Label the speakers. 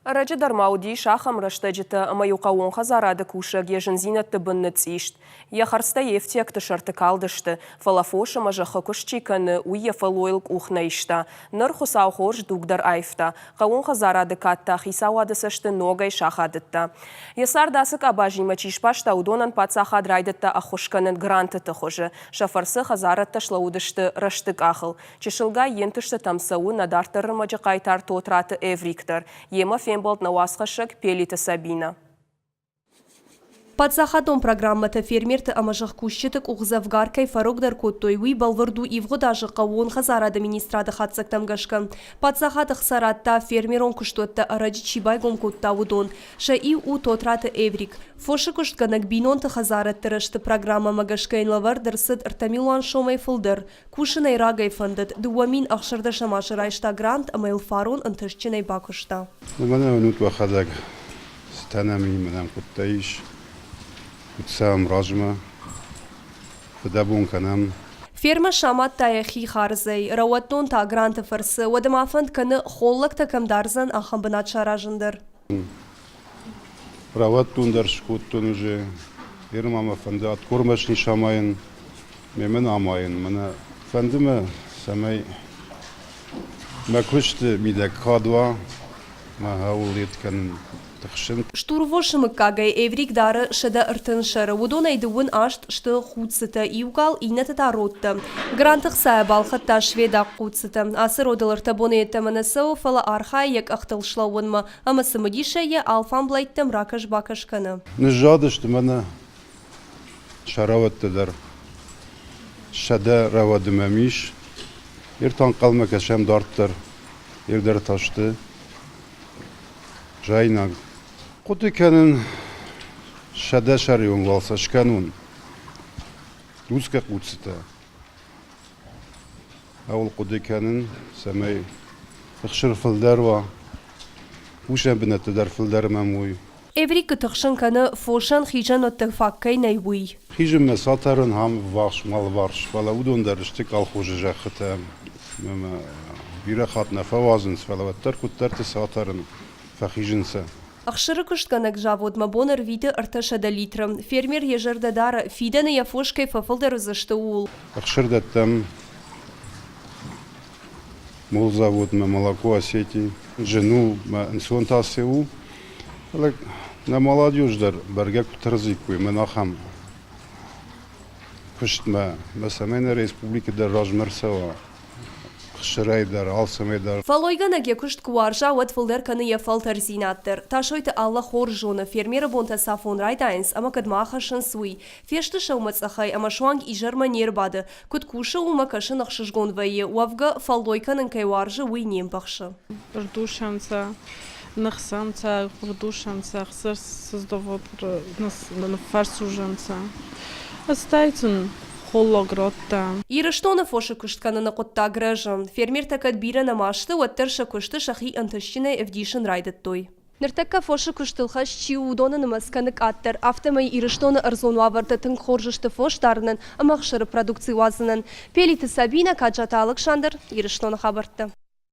Speaker 1: Ӕрӕджы дӕр ма уыдис ахӕм рӕстӕджытӕ, ӕмӕ-иу хъӕууон хӕдзарады кусӕг йӕ зындзинӕдты бын ныцъцъист. Йӕ хӕрдзтӕ йе фтиӕгты сӕрты калдысты, фӕлӕ фос ӕмӕ зӕххы куыст чи кӕны, уый йӕ фӕллойыл къух нӕ иста. Ныр Хуыцау хорз дуг дӕр аивта. Хъӕууон хӕдзарады кад та хицауады цӕсты ногӕй сахадыдта. Йӕ цард ацы къабазимӕ чи сбаста, уыдонӕн паддзахад райдыдта ӕххуыс кӕнын грантыты хуызы. Сӕ фӕрцы хӕдзарӕдтӕ слӕууыдысты рӕзты къахыл. Чысылгай йе нтыстытӕм цӕуы нӕ дарддӕр ӕрмӕджы хъайтар Тотраты Эврик дӕр. Йемӕ фембӕлд нӕ уацхӕссӕг Пелиты Сабинӕ.
Speaker 2: Паддзахадон программӕтӕ фермерты ӕмӕ зӕхкусджыты къух дзӕвгар кӕй фӕрогдӕр кодтой, уый бӕлвырд у ивгъуыд азы хъӕууон хӕдзарады министрады хатдзӕгтӕм гӕсгӕ. Паддзахады хца радта, фермерон куыстуӕттӕ ӕрӕджы чи байгом кодта, уыдон. Сӕ иу у Тотраты Эврик. Фосы куыстгӕнӕг бинонты хӕдзарӕдты рӕзты программӕмӕ гӕсгӕ йын лӕвӕрд ӕрцыд 3 милуан сомӕй фылдӕр. Кусын ӕй рагӕй фӕндыд, 2016 азы райста грант ӕмӕ йыл фарон ӕнтыстджынӕй бакуыста.
Speaker 3: Уымӕн уынут уӕхӕдӕг, цытӕ нӕм и, мӕнӕн куыдтӕ ис, куыд цӕуӕм размӕ, фыдӕбон кӕнӕм.
Speaker 2: Фермӕ самадта йӕхи хардзӕй, рӕуӕддон та гранты фӕрцы, уӕдӕ ма фӕнд кӕны, холлӕгтӕ кӕм дардзӕн, ахӕм бынат саразын дӕр.
Speaker 3: Рӕуӕддон дӕр скодтон уже. Ерма мӕ фӕнды откормочный самайын, мемӕ амайын. Мӕнӕ фӕнды мӕ, цӕмӕй мӕ куысты мидӕг кад уа, мӕ хъӕуыл ед кӕнын тыхсын.
Speaker 2: Стурвосы мыггагӕй Эврик дары 130 сӕры, уыдонӕй 18 сты хъуццытӕ, иу гал, иннӕтӕ та родтӕ. Гранты хцайӕ балхӕдта шведаг хъуццытӕ. Ацы родыл ӕртӕ боны йеддӕмӕ нӕ цӕуы, фӕлӕ архайы йӕ къӕхтыл слӕууынмӕ ӕмӕ цымыдисӕй йӕ алфамблӕйттӕм ракӕс-бакӕс кӕны.
Speaker 3: Ныззадысты мӕнӕ сӕрӕуӕттӕ дӕр. 100 рӕуӕды мӕм ис. Ир та ӕнхъӕлмӕ кӕсӕм дарддӕр. Ир дӕр та сты заинаг. Хъуыды кӕнын, 100 сӕры онг уал сӕ скӕнон. Дуцгӕ хъуццытӕ. Ауыл хъуыды кӕнын, цӕмӕй ӕхсыр фылдӕр уа, кусӕн бынӕттӕ дӕр фылдӕр мӕм уой.
Speaker 2: Эврикы тыхсын кӕны, фосӕн хизӕнуӕттӕ фаг кӕй нӕй, уый.
Speaker 3: Хизынмӕ сатӕрын ам ввахс алыварс, фӕлӕ уыдон дӕр сты колхозы зӕххытӕ ӕмӕ бирӕ хатт нӕ фӕуадзынц, фӕлӕ уӕддӕр куыддӕрты сатӕрын фӕхизынц сӕ.
Speaker 2: Ӕхсыры куыстгӕнӕг заводмӕ бон ӕрвиты 300 литры. Фермер йӕ зӕрдӕ дары, фидӕны йӕ фос кӕй фӕфылдӕр уыдзысты, ууыл.
Speaker 3: Ӕхсыр дӕттӕм молзаводмӕ молоко Осетии. Зын у, мӕ ӕнцон та цы у, фӕлӕ нӕ молодежь дӕр бӕргӕ куы тырдзиккой мӕн ахӕм куыстмӕ, мӕ цӕмӕй нӕ республикӕ дӕр размӕ рцӕуа хсырӕй дӕр, алцӕмӕй дӕр.
Speaker 2: Фӕллойгӕнӕг йӕ куыст куы уарза, уӕд фылдӕр кӕны йӕ фӕлтӕрдзинад дӕр. Тасойты Алла хорз зоны, фермеры бонтӕ цафон райдайынц ӕмӕ кӕдмӕ ахӕссынц, уый. Фесты сӕумӕцъӕхӕй ӕмӕ суанг изӕрмӕ не рбады. Куыд кусы, уымӕ кӕсын ӕхсызгон вӕййы. Уӕвгӕ, фӕллой кӕнын кӕй уарзы, уый не мбӕхсы.
Speaker 4: Рдусӕнцӕ, ныхсӕнцӕ, рдусӕнцӕ, ныффӕрсузӕнцӕ. Стӕй сын холлаг радта.
Speaker 2: Ирыстоны фосы куыст кӕныны хъуыддаг рӕзы. Фермертӕ кӕд бирӕ нӕма сты, уӕддӕр сӕ куысты сӕхи ӕнтыстджынӕй ӕвдисын райдыдтой. Ныртӕккӕ фосы куыстыл хӕст чи у, уыдоны нымӕц кӕны къаддӕр. Афтӕмӕй Ирыстоны ӕрдзон уавӕртӕ тынг хорз сты фос дарынӕн ӕмӕ ӕхсыры продукци уадзынӕн. Пелиты Сабинӕ, Каджаты Алыксандр, Ирыстоны хабӕрттӕ.